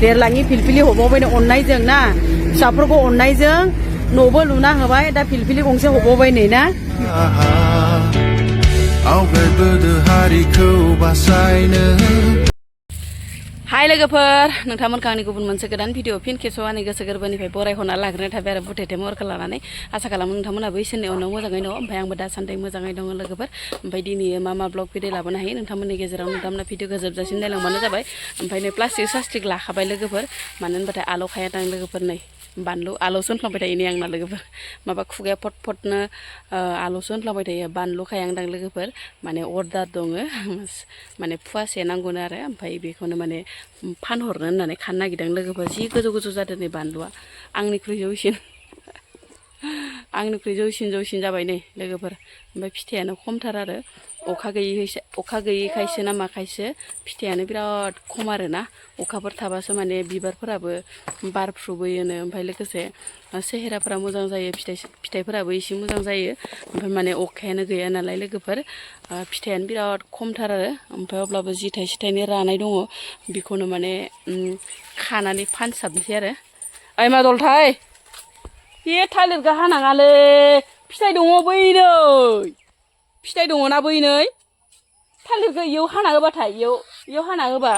देरलाङि फिलफिलि हबावबायनो अननायजों ना फिसाफोरखौ अननायजों न'बो लुना होबाय दा फिलफिलि गंसे हबावबाय नै ना आवगायबोदो हारिखौ बासायनो हाय लोगोफोर नोंथांमोनखौ आंनि गुबुन मोनसे गोदान भिडिअ फिन खेबसेबाव आंनि गोसो गोरबोनिफ्राय बरायहरना लाग्रोनाय थाबाय आरो बुथेथे महरखौ लानानै आसा खालामो नोंथांमोनाबो इसोरनि अननायाव मोजाङै दङ ओमफ्राय आंबो दासान्दि मोजाङै दङ लोगोफोर ओमफ्राय दिनै मा ब्लग भिडिअ लाबोनो हायो नोंथांमोननि गेजेराव नोंथांमोना भिडिअखौ जोबजासिम नायलांबानो जाबाय ओमफ्राय नै प्लास्टिक लाखाबाय लोगोफोर मानो होनबाथाय आलौ खाया दां लोगोफोर नै बानलु आलौसो होनफ्लांबाय थायो नै आंना लोगोफोर माबा खुगाया फटनो आलौसो होनफ्लांबाय थायो बानलु खायांदां लोगोफोर माने अर्डार दङ माने फुवासे नांगौनो आरो ओमफ्राय बेखौनो माने फानहरनो होननानै खानो नागिरदों लोगोफोर जि गोजौ जादों नै बानलुआ आंनिख्रुइ जौसिन जाबाय नै लोगोफोर ओमफ्राय फिथाइयानो खमथार आरो अखा गैयैखायसो ना माखायसो फिथाइयानो बिराद खम आरो ना अखाफोर थाबासो माने बिबारफोराबो बारफ्रुबोयोनो ओमफ्राय लोगोसे सेहेराफोरा मोजां जायो फिथाइफोराबो एसे मोजां जायो ओमफ्राय माने अखायानो गैया नालाय लोगोफोर फिथाइयानो बिराद खमथार आरो ओमफ्राय अब्लाबो जि थाइसे थाइनै रानाय दङ बेखौनो माने खानानै फानसाबनोसै आरो ओइ मा दलथाय बे थालिरखौ हानाङालै फिथाइ दङ बैनै फिथाइ दङ ना बैनै थालिरखौ इयाव हाना होबाथाय इयाव हाना होबा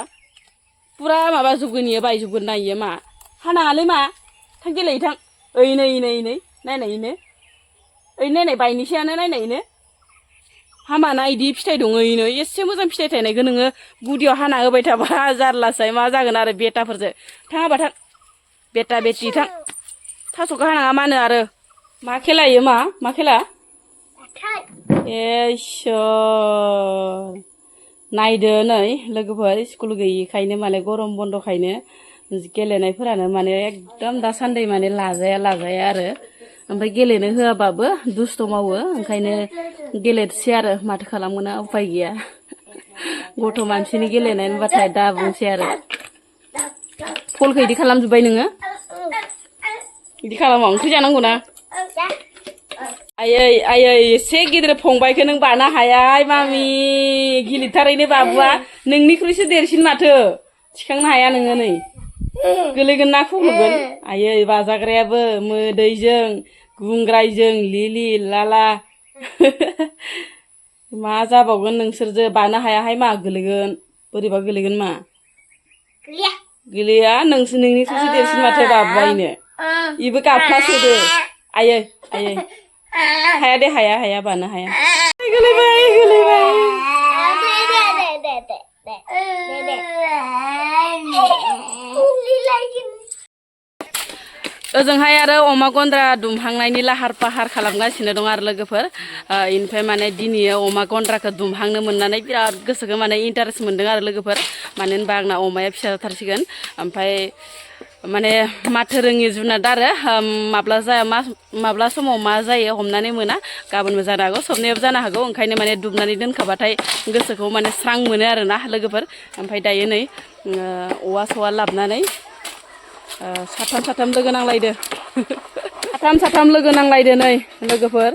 पुरा माबा जोबगोन इयो बायजोबगोन ना इयो मा हानाङालै मा थां गेलेयै थां ओइ नै नायनायनो ओइ नायनाय बायनोसैयानो नायनायनो हामाना इदि फिथाइ दङ इनो एसे मोजां फिथाइ थायनायखौ नोङो गुदियाव हाना होबाय थाबा जारलासै मा जागोन आरो बेटाफोरजों थाङाबा थां बेटा बेटि थां थास'खौ हानाङा मानो आरो मा खेला इयो मा खेला इसोर नायदो नै लोगोफोर स्कुल गैयिखायनो माने गरम बन्दखायनो गेलेनायफोरानो माने एकदम दासान्दि माने लाजाया आरो ओमफ्राय गेलेनो होआबाबो दुस्थ' मावो ओंखायनो गेलेसै आरो माथो खालामगोन उफाय गैया गथ' मानसिनि गेलेनाय होनबाथाय दा बुंसै आरो फलखौ इदि खालामजोब्बाय नोङो इदि खालामा ओंख्रि जानांगौ ना आयै एसे गिदिर फंबायखौ नों बानो हाया मामि गिलिरथारैनो बाबुआ नोंनिख्रुइसो देरसिन माथो थिखांनो हाया नोङो नै गोलैगोन ना खुग्लुबगोन आयै बाजाग्रायाबो मोदैजों गुंग्रायजों लिलि लाला मा जाबावगोन नोंसोरजो बानो हायाहाय मा गोलैगोन बोरैबा गोलैगोन मा गोलैया नोंनिख्रुइसो देरसिन माथो बाबुआयनो इबो गाबफ्लासोदो आयै हाया दे हाया बानो हाया गोलैबाय ओजोंहाय आरो अमा गन्द्रा दुमहांनायनि लाहार फाहार खालामगासिनो दं आरो लोगोफोर इनिफ्राय माने दिनै अमा गन्द्राखौ दुमहांनो मोननानै बिराद गोसोखौ माने इन्टारेस्ट मोनदों आरो लोगोफोर मानो होनबा आंना अमाया फिसा जाथारसिगोन ओमफ्राय माने माथो रोङि जुनाद आरो माब्ला समाव मा जायो हमनानै मोना गाबोनबो जानो हागौ सबनायाबो जानो हागौ ओंखायनो माने दुमनानै दोनखाबाथाय गोसोखौ माने स्रां मोनो आरोना लोगोफोर ओमफ्राय दायो नै औवा सौवा लाबोनानै साथाम लोगो नांलायदो साथाम लोगो नांलायदो नै लोगोफोर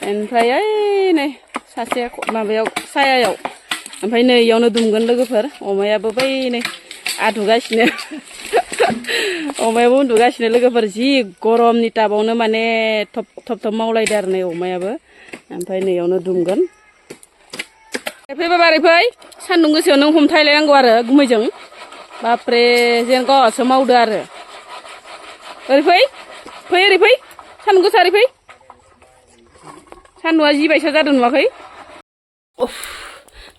ओमफ्राय ओइ नै सासे माबायाव सायायाव ओमफ्राय नै इयावनो दुमगोन लोगोफोर अमायाबो बै नै आदुगासिनो अमायाबो उन्दुगासिनो लोगोफोर जि गरमनि टाबावनो माने थब मावलायदो आरो नै अमायाबो ओमफ्राय नैयावनो दुमगोन बारै फै सान्दुं गोसायाव नों हमथायलायनांगौ आरो गुमैजों बाप्रे जेन गावहासो मावदो आरो ओरै फै सान्दुं गोसा ओरै फै सान्दुंआ जिबायसा जादों नुवाखै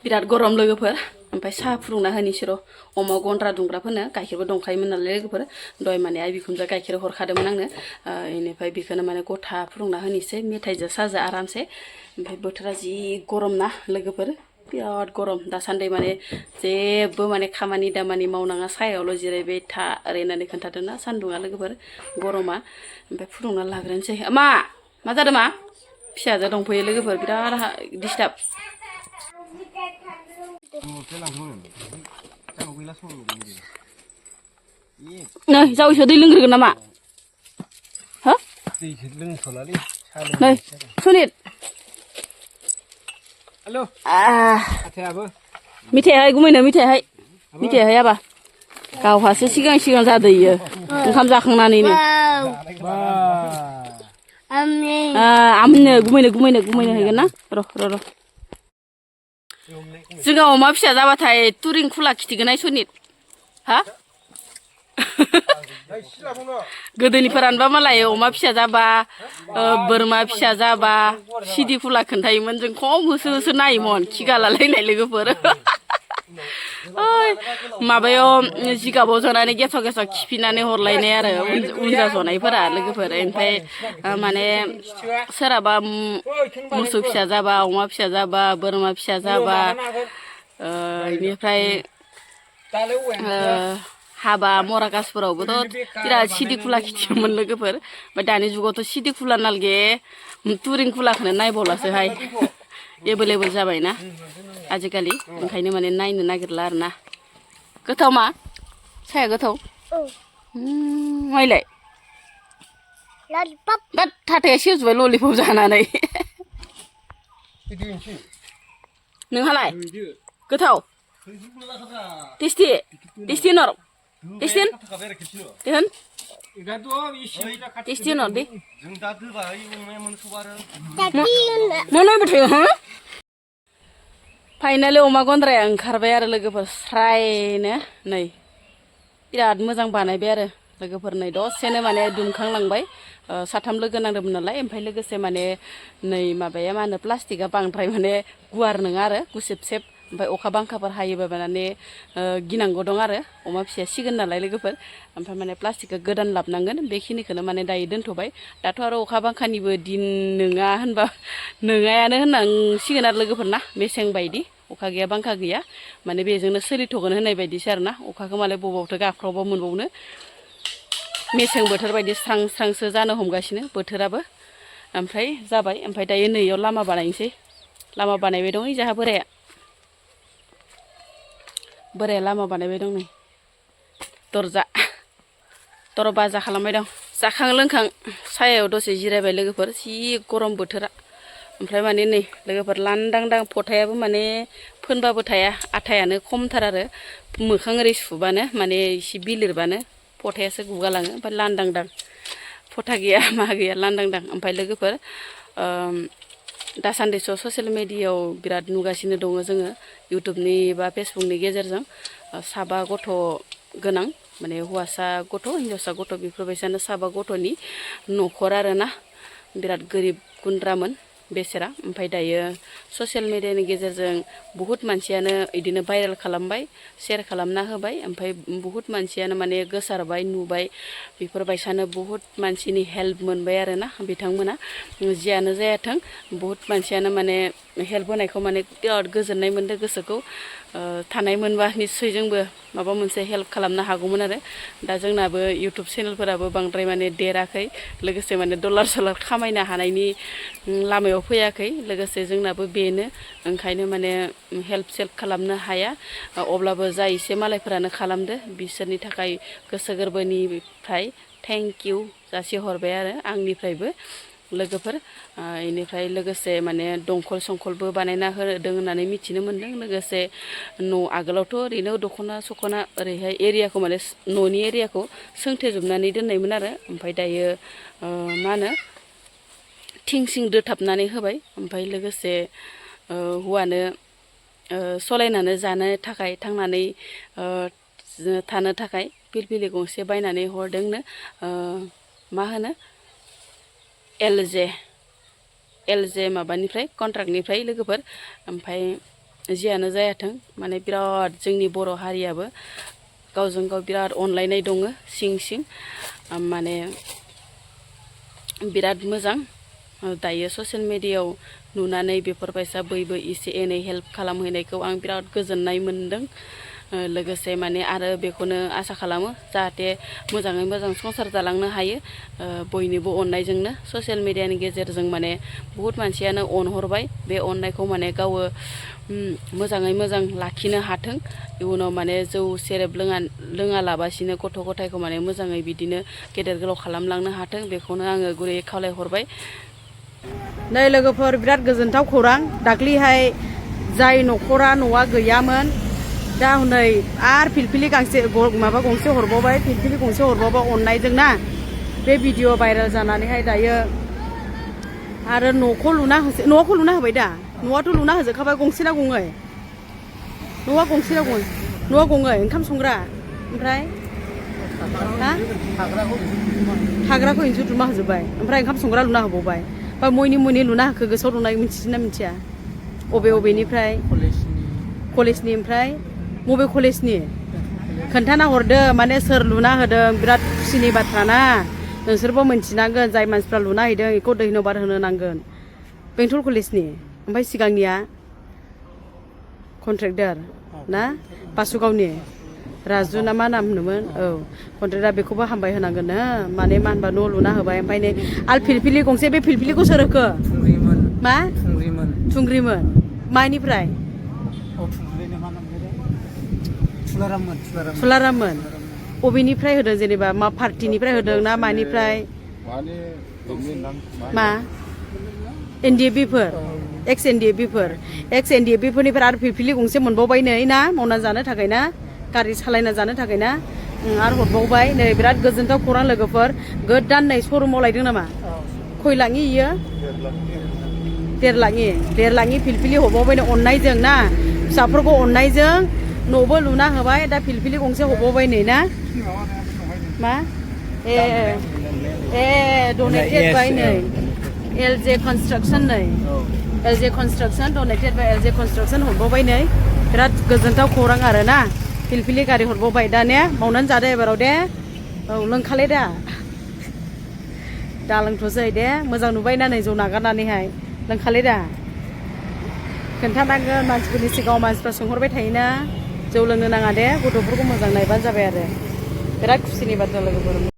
बिराद गरम लोगोफोर ओमफ्राय साहा फुदुंना होनोसै र' अमा गन्द्रा दुंग्राफोरनो गाइखेरबो दंखायोमोन नालाय लोगोफोर दहाय माने आइ बिखुनजोआ गाइखेर हरखादोंमोन आंनो बेनिफ्राय बेखौनो माने गथा फुदुंना होनोसै मेथाइजों साजों आरामसे ओमफ्राय बोथोरा जि गरम ना लोगोफोर बिराद गरम दासान्दि माने जेबो माने खामानि दामानि मावनाङा सायावल' जिरायबाय था ओरै होननानै खोन्थादों ना सान्दुङा लोगोफोर गरमा ओमफ्राय फुदुंना लाग्रोनोसै मा जादों मा फिसाजो दंफैयो लोगोफोर बिराद डिस्टार्ब नै जावैसो दै लोंग्रोगोन नामा हो नै सुनित हेल' मिथाइहाय गुमैनो मिथाइहाय मिथियाहाय आबा गावहासो सिगां सिगां जादो इयो ओंखाम जाखांनानैनो आमनो गुमैनो हैगोन ना र' जोंहा अमा फिसा जाबाथाय तुरिं खुला खिथिगोन सनित हा गोदोनिफोरानोबा मालाय अमा फिसा जाबा बोरमा फिसा जाबा सिदि खुला खोन्थायोमोन जों खम होसो होसो नायोमोन खिगालालायनाय लोगोफोर माबायाव जिगाबाव जनानै गेसाव गेसाव खिफिनानै हरलायनाय आरो उनजा जनायफोरा लोगोफोर ओमफ्राय माने सोरहाबा मोसौ फिसा जाबा अमा फिसा जाबा बोरमा फिसा जाबा बेनिफ्राय हाबा मराकासफोरावबोथ' बिराद सिदि खुला खिथियोमोन लोगोफोर ओमफ्राय दानि जुगावथ' सिदि खुला नालगे तुरिं खुलाखौनो नायबावलासोहाय एभेलेबल जाबायना आजिखालि ओंखायनो माने नायनो नागिरला आरोना गोथाव मा साया गोथाव माइलाय बाद थाथाया सेवजोब्बाय ललिपप जानानै नोंहालाय गोथाव टेस्टि नर टेस्टिन देहोन टेस्टि नर दे मोनबाय हो फाइनालि अमा गन्द्राया ओंखारबाय आरो लोगोफोर स्रायनो नै बिराद मोजां बानायबाय आरो लोगोफोर नै दसेनो माने दुमखांलांबाय साथाम लोगो नांदोंमोन नालाय ओमफ्राय लोगोसे माने नै माबाया मा होनो प्लास्टिकआ बांद्राय माने गुवार नङा आरो गुसेबसेब ओमफ्राय अखा बांखाफोर हायोबा माने गिनांगौ दं आरो अमा फिसाया सिगोन नालाय लोगोफोर ओमफ्राय माने प्लास्टिकखौ गोदान लाबोनांगोन बेखिनिखौनो माने दायो दोनथ'बाय दाथ' आरो अखा बांखानिबो दिन नङा होनबा नङायानो होननांसिगोन आरो लोगोफोर ना मेसें बायदि अखा गैया बांखा गैया माने बेजोंनो सोलिथ'गोन होननाय बायदिसो आरोना अखाखौ मालाय बबावथो गाख्रावबा मोनबावनो मेसें बोथोर बायदि स्रां स्रांसो जानो हमगासिनो बोथोराबो ओमफ्राय जाबाय ओमफ्राय दायो नैयाव लामा बानायनोसै लामा बानायबाय दं जोंहा बोराया लामा बानायबाय दं नै दरबाजा खालामबाय दं जाखां लोंखां सायायाव दसे जिरायबाय लोगोफोर जि गरम बोथोरा ओमफ्राय माने नै लोगोफोर लांदां फथायाबो माने फोनबाबो थाया आथायानो खमथार आरो मोखां ओरै सुबानो माने एसे बिलिरबानो फथायासो गुगालाङो ओमफ्राय लांदां फथा गैया मा गैया लांदां ओमफ्राय लोगोफोर दासान्दि ससियेल मेडियायाव बिराद नुगासिनो दङ जोङो इउटुबनि बा फेसबुकनि गेजेरजों साबा गथ' गोनां माने हौवासा गथ' हिन्जावसा गथ' बेफोरबायसानो साबा गथ'नि न'खर आरोना बिराद गोरिब गुन्द्रामोन बेसेरा ओमफ्राय दायो ससियेल मेडियानि गेजेरजों बुहुत मानसियानो इदिनो भाइरेल खालामबाय शेयार खालामना होबाय ओमफ्राय बुहुत मानसियानो माने गोसारबाय नुबाय बेफोरबायसानो बुहुत मानसिनि हेल्प मोनबाय आरोना बिथांमोना जियानो जायाथों बुहुत मानसियानो माने हेल्प होनायखौ माने बिराद गोजोननाय मोनदों गोसोखौ थानाय मोनबा निस्सय जोंबो माबा मोनसे हेल्प खालामनो हागौमोन आरो दा जोंनाबो इउटुब चेनेलफोराबो बांद्राय माने देराखै लोगोसे माने डलार सलार खामायनो हानायनि लामायाव फैयाखै लोगोसे जोंनाबो बेनो ओंखायनो माने हेल्प सेल्प खालामनो हाया अब्लाबो जा एसे मालायफोरानो खालामदो बिसोरनि थाखाय गोसो गोरबोनिफ्राय थेंक इउ जासिहरबाय आरो आंनिफ्रायबो लोगोफोर इनिफ्राय लोगोसे माने दंखल संखलबो बानायना होदों होननानै मिथिनो मोन्दों लोगोसे आगोलावथ' ओरैनो दख'ना सख'ना ओरैहाय एरियाखौ माने न'नि एरियाखौ सोंथेजोबनानै दोननायमोन आरो ओमफ्राय दायो मा होनो थिं सिं दोथाबनानै होबाय ओमफ्राय लोगोसे हौवानो सलायनानै जानो थाखाय थांनानै थानो थाखाय पिलपिलि गंसे बायनानै हरदोंनो मा होनो एलजे माबानिफ्राय कन्ट्राक्टनिफ्राय लोगोफोर ओमफ्राय जियानो जायाथों माने बिराद जोंनि बर' हारियाबो गावजों गाव बिराद अनलायनाय दङ सिं सिं माने बिराद मोजां दायो ससियेल मेडियायाव नुनानै बेफोरबायसा बयबो एसे एनै हेल्प खालामहैनायखौ आं बिराद गोजोननाय मोनदों लोगोसे माने आरो बेखौनो आसा खालामो जाहाथे मोजाङै मोजां संसार जालांनो हायो बयनिबो अननायजोंनो ससियेल मेडियानि गेजेरजों माने बुहुत मानसियानो अनहरबाय बे अननायखौ माने गावो मोजाङै मोजां लाखिनो हाथों इयुनाव माने जौ सेरेब लोङालाबासिनो गथ' गथायखौ माने मोजाङै बिदिनो गेदेर गोलाव खालामलांनो हाथों बेखौनो आङो गुरैयै खावलायहरबाय नै लोगोफोर बिराद गोजोनथाव खौरां दाख्लैहाय जाय न'खरा न'आ गैयामोन दा हनै आरो फिलफिलि गांसे माबा गंसे हरबावबाय फिलफिलि गंसे हरबावबा अननायजों ना बे भिडिअ भाइरेल जानानैहाय दायो आरो न'खौ लुना होबाय दा न'आथ' लुना होजोबखाबाय गंसे ना गङै न'आ गंसे ना गङै न'आ गङै ओंखाम संग्रा ओमफ्राय हा थाग्राखौ इन्जुर लुना होजोब्बाय ओमफ्राय ओंखाम संग्रा लुना होबावबाय बा मयनि लुना होखो गोसोआव दंना मिथियोना मिथिया अबेनिफ्राय कलेजनि ओमफ्राय बबे कलेजनि खोन्थाना हरदो माने सोर लुना होदों बिराद खुसिनि बाथ्रा ना नोंसोरबो मिन्थिनांगोन जाय मानसिफ्रा लुना हैदों बेखौ धन्यबाद होनो नांगोन बेंटल कलेजनि ओमफ्राय सिगांनिया कन्ट्रेक्टर ना बासुगावनि राजु ना मा नाम होनोमोन औ कन्ट्रेक्टरा बेखौबो हामबाय होनांगोन हो माने मा होनबा न' लुना होबाय ओमफ्राय नै आरो फिलफिलि गंसे बे फिलफिलिखौ सोर होखो मा थुंग्रिमोन मानिफ्राय थुलाराममोन बबेनिफ्राय होदों जेनेबा मा पार्टिनिफ्राय होदों ना मानिफ्राय मा एनडिएफबिफोर एक्स एनडिएफबिफोरनिफ्राय आरो फिलफिलि गंसे मोनबावबाय नै ना मावना जानो थाखाय ना गारि सालायना जानो थाखाय ना आरो हरबावबाय नै बिराद गोजोनथाव खौरां लोगोफोर गोदान नै शरुमाव लायदों नामा खय लाखनि इयो 1.5 लाखनि फिलफिलि हरबावबाय नै अननायजों ना फिसाफोरखौ अननायजों न'बो लुना होबाय दा फिलफिलि गंसे हरबावबाय नै ना मा डनेटेड बाय नै एलजे कनस्ट्राक्सन नै एलजे कनस्ट्राक्सन डनेटेड बाय एलजे कनस्ट्राक्सन हरबावबाय नै बिराद गोजोनथाव खौरां आरो ना फिलफिलि गारि हरबावबाय दा ने मावनानै जादो एबाराव दे औ लोंखाले दा लोंथ'सै दे मोजां नुबायना नै जौ नागारनानैहाय लोंखाले दा खोन्थानांगोन मानसिफोरनि सिगाङाव मानसिफ्रा सोंहरबाय थायोना जौ लोंनो नाङा दे गथ'फोरखौ मोजां नायबानो जाबाय आरो बिराद खुसिनि बाथ्रा लोगोफोर